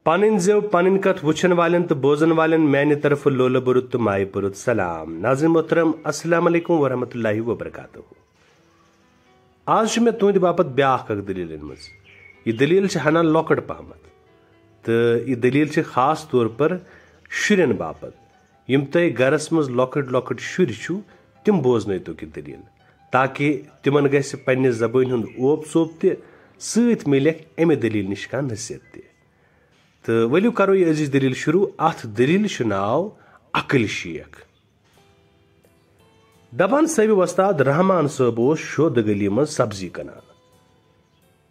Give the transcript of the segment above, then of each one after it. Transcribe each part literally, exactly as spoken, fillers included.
پنٕنۍ زٮ۪و، پنٕنۍ کتھ وٕچھن والٮ۪ن تہٕ بوزن والٮ۪ن میانہِ طرفہٕ لولہٕ بوٚرُت تہٕ مایہِ بوٚرُت سلام۔ ناظرین محترم، السلام علیکم ورحمۃ اللہ وبرکاتہ۔ آز چھِ مےٚ تُہنٛدِ باپتھ بیاکھ اکھ دٔلیٖل أنمٕژ۔ یہِ دٔلیٖل چھِ ہنا لۄکٕٹ پہمتھ، تہٕ یہِ دٔلیٖل چھِ خاص طور پر شُرٮ۪ن باپتھ۔ یِم تۄہہِ گرس منٛز لۄکٕٹۍ لۄکٕٹۍ شُرۍ چھِو، تِم بوزنٲیتوکھ یہِ دٔلیٖل، تاکہِ تِمن گژھِ پننہِ زبٲنۍ ہُنٛد اوپ ژوپ تہِ، سۭتۍ میلٮ۪کھ امہِ دٔلیٖل نِش کانٛہہ نصیحت تہِ۔ تہٕ ؤلِو کرو یہِ أزِچ دٔلیٖل شروع۔ اتھ دٔلیٖلہِ چھُ ناو عقل شیخ۔ دپان صٲبہِ وۄستاد رحمان صٲب اوس شودٕ گلی منٛز سبزی کٕنان۔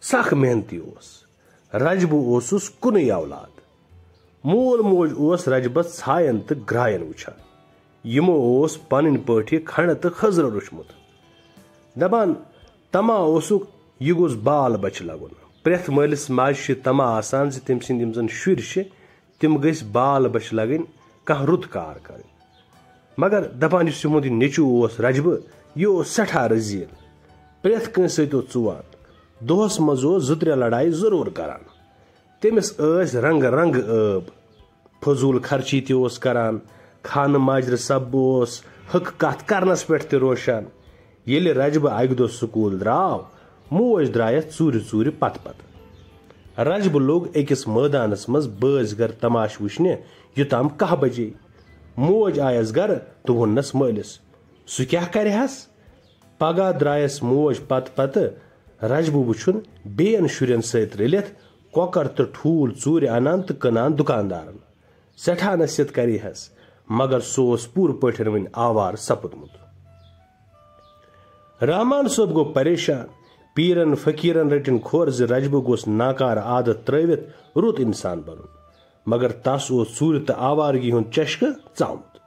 سخ محنتی اوس۔ رجبہٕ اوسُس کُنُے اولاد۔ مول موج اوس رجبس ژھاین تہٕ گراین وٕچھان۔ یِمو اوس پنٕنۍ پٲٹھۍ کھنڈٕ تہٕ خٔزٕر روٚچھمُت۔ دپان، تما اوسُکھ، یہِ گوٚژھ بال بچہِ لگُن۔ پرٛٮ۪تھ مٲلِس ماجہِ چھِ تما آسان زِ تٔمۍ سٕنٛدۍ یِم زن شُرۍ چھِ، تِم گٔژھۍ بال بچہِ لگٕنۍ، کانٛہہ رُت کار کرٕنۍ۔ مگر دپان، یُس یِہُنٛد یہِ نیٚچوٗ اوس رجبہٕ، یہِ اوس سٮ۪ٹھاہ رٔزیٖل۔ پرٛٮ۪تھ کٲنٛسہِ سۭتۍ اوس ژُوان۔ دۄہس منٛز اوس زٕ ترٛےٚ لڑایہِ ضروٗر کران۔ تٔمِس ٲسۍ رنگہٕ رنگہٕ ٲب۔ فضوٗل خرچی تہِ اوس کران۔ خانہٕ ماجرٕ سببہٕ اوس حق کتھ کرنس پٮ۪ٹھ تہِ روشان۔ ییٚلہِ رجبہٕ اکہِ دۄہ سکوٗل درٛاو، موج درٛایس ژوٗرِ ژوٗرِ پتہٕ پتہٕ۔ رجبہٕ لوٚگ أکِس مٲدانس منٛز بٲژ گر تماشہٕ وٕچھنہِ، یوٚتام کاہ بجے۔ موج آیس گرٕ تہٕ ووٚننس مٲلِس، سُہ کیٛاہ کرِہس؟ پگاہ درٛایس موج پتہٕ پتہٕ رجبہٕ وٕچھُن بیٚین شُرٮ۪ن سۭتۍ رٔلِتھ کۄکر تہٕ ٹھوٗل ژوٗرِ انان تہٕ کٕنان دُکاندارن۔ سٮ۪ٹھاہ نصیحت کرے ہس، مگر سُہ اوس پوٗرٕ پٲٹھۍ وٕنہِ آوارٕ سپُدمُت۔ رحمان صٲب گوٚو پریشان۔ پیرن فقیرن رٔٹِن کھۄر زِ رجبہٕ گوٚژھ ناکارٕ عادت ترٲوِتھ رُت انسان بنُن، مگر تس اوس ژوٗرِ تہٕ آوارگی ہُنٛد چشکہٕ ژامُت۔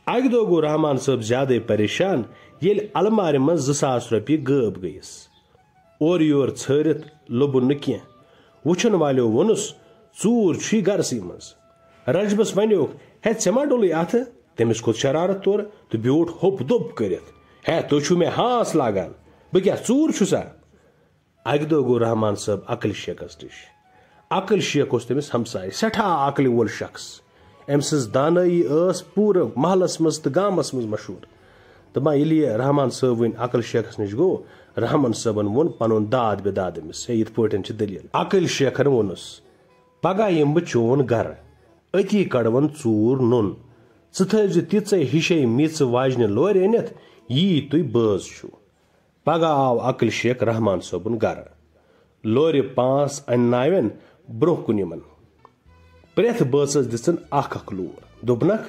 اکہِ دۄہ گوٚو رحمان صٲب زیادے پریشان، ییٚلہِ المارِ منٛز زٕ ساس رۄپیہِ غٲب گٔیس۔ اورٕ یور ژھٲرِتھ لوٚبُن نہٕ کینٛہہ۔ وٕچھن والیو ووٚنُس، ژوٗر چھُے گرسٕے منٛز۔ رجبس ونیوکھ، ہے، ژےٚ ما ڈوٚلُے اتھٕ؟ تٔمِس کھوٚت شرارت تورٕ تہٕ بیوٗٹھ ہوٚپ دوٚپ کٔرِتھ، ہے، تُہۍ چھِو مےٚ ہاس لاگان، بہٕ کیٛاہ ژوٗر چھُسا؟ اکہِ دۄہ گوٚو رحمان صٲب عقل شیخس نِش۔ عقل شیخ اوس تٔمِس ہمسایہِ، سٮ۪ٹھاہ عقلہِ وول شخص۔ أمۍ سٕنٛز دانٲیی ٲس پوٗرٕ محلس منٛز تہٕ گامس منٛز مشہوٗر۔ دپان، ییٚلہِ یہِ رحمان صٲب وٕنۍ عقل شیخس نِش گوٚو، رحمان صٲبن ووٚن پنُن داد بے داد أمِس، ہے، یِتھ پٲٹھۍ چھِ دٔلیٖل۔ عقل شیخن ووٚنُس، پگاہ یِمہٕ بہٕ چون گرٕ، أتی کڑون ژوٗر نوٚن۔ ژٕ تھٲوزِ تِژے ہِشے میژٕ واجنہِ لورِ أنِتھ، یی تُہۍ بٲژ چھِو۔ پگاہ آو عقل شیخ رحمان صٲبُن گرٕ۔ لورِ پانٛژھ انناوٮ۪ن برونٛہہ کُن یِمن۔ پرٛٮ۪تھ بٲژس دِژٕن اکھ اکھ لور۔ دوٚپنکھ،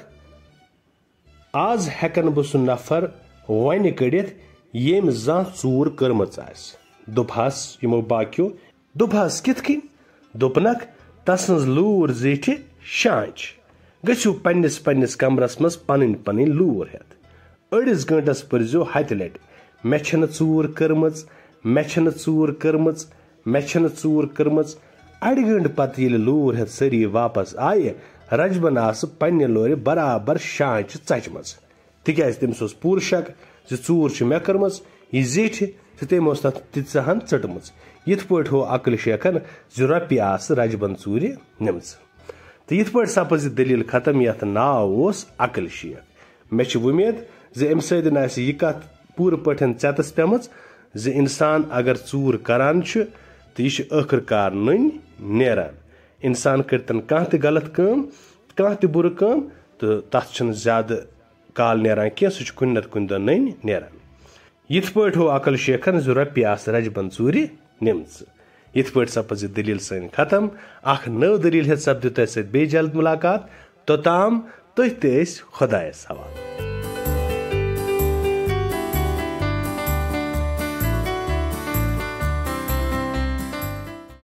از ہٮ۪کن بہٕ سُہ نفر وۄنہِ کٔڑِتھ، ییٚمۍ زانٛہہ ژوٗر کٔرمٕژ آسہِ۔ دوٚپہس یِمو باقیو، دوٚپہس، کِتھ کٔنۍ؟ دوٚپنکھ، تسٕنز لوٗر زیٹھِ شانچ۔ گٔژھِو پننِس پننِس کمرس منٛز پنٕنۍ پنٕنۍ لوٗر ہٮ۪تھ۔ أڑِس گٲنٹس پٔرزیو ہتہِ لٹہِ، مےٚ چھنہٕ ژوٗر کٔرمٕژ، مےٚ چھنہٕ ژوٗر کٔرمٕژ، مےٚ چھنہٕ ژوٗر کٔرمٕژ۔ اڑِ گٲنٹہٕ پتہٕ ییٚلہِ لوٗر ہٮ۪تھ سٲری واپس آیہِ، رجبن آسہٕ پننہِ لورِ برابر شانچہِ ژچمٕژ۔ تِکیازِ تٔمِس اوس پوٗرٕ شک زِ ژوٗر چھِ مےٚ کٔرمٕژ، یہِ زیٹھِ تہٕ تٔمۍ اوس تَتھ تیٖژاہ ہن ژٔٹمٕژ۔ یِتھ پٲٹھۍ ہوو عقل شیخن زِ رۄپیہِ آسہٕ رجبن ژوٗرِ نِمژٕ۔ تہٕ یِتھ پٲٹھۍ سپٕز یہِ دٔلیٖل ختم، یَتھ ناو اوس عقل شیخ۔ مےٚ چھِ وۄمید زِ اَمہِ سۭتۍ آسہِ یہِ کَتھ پوٗرٕ پٲٹھۍ ژٮ۪تَس پیٚمٕژ زِ اِنسان اگر ژوٗر کران چھُ، تہٕ یہِ چھُ ٲخٕر کار نٔنۍ نیران۔ اِنسان کٔرۍتن کانٛہہ تہِ غلط کٲم، کانٛہہ تہِ بُرٕ کٲم، تہٕ تَتھ چھُنہٕ زیادٕ کال نیران کینٛہہ، سُہ چھُ کُنہِ نتہٕ کُنہِ دۄہ نٔنۍ نیران۔ یِتھ پٲٹھۍ ہوو عقل شیخن زِ رۄپیہِ آسہٕ رجبن ژوٗرِ نِمژٕ۔ یِتھ پٲٹھۍ سپٕز یہِ دٔلیٖل سٲنۍ ختم۔ اکھ نٔو دٔلیٖل ہیٚتھ سپدِ تۄہہِ سۭتۍ بیٚیہِ جلد مُلاقات۔ توٚتام تُہۍ تہِ ٲسۍ خۄدایس حوالہٕ۔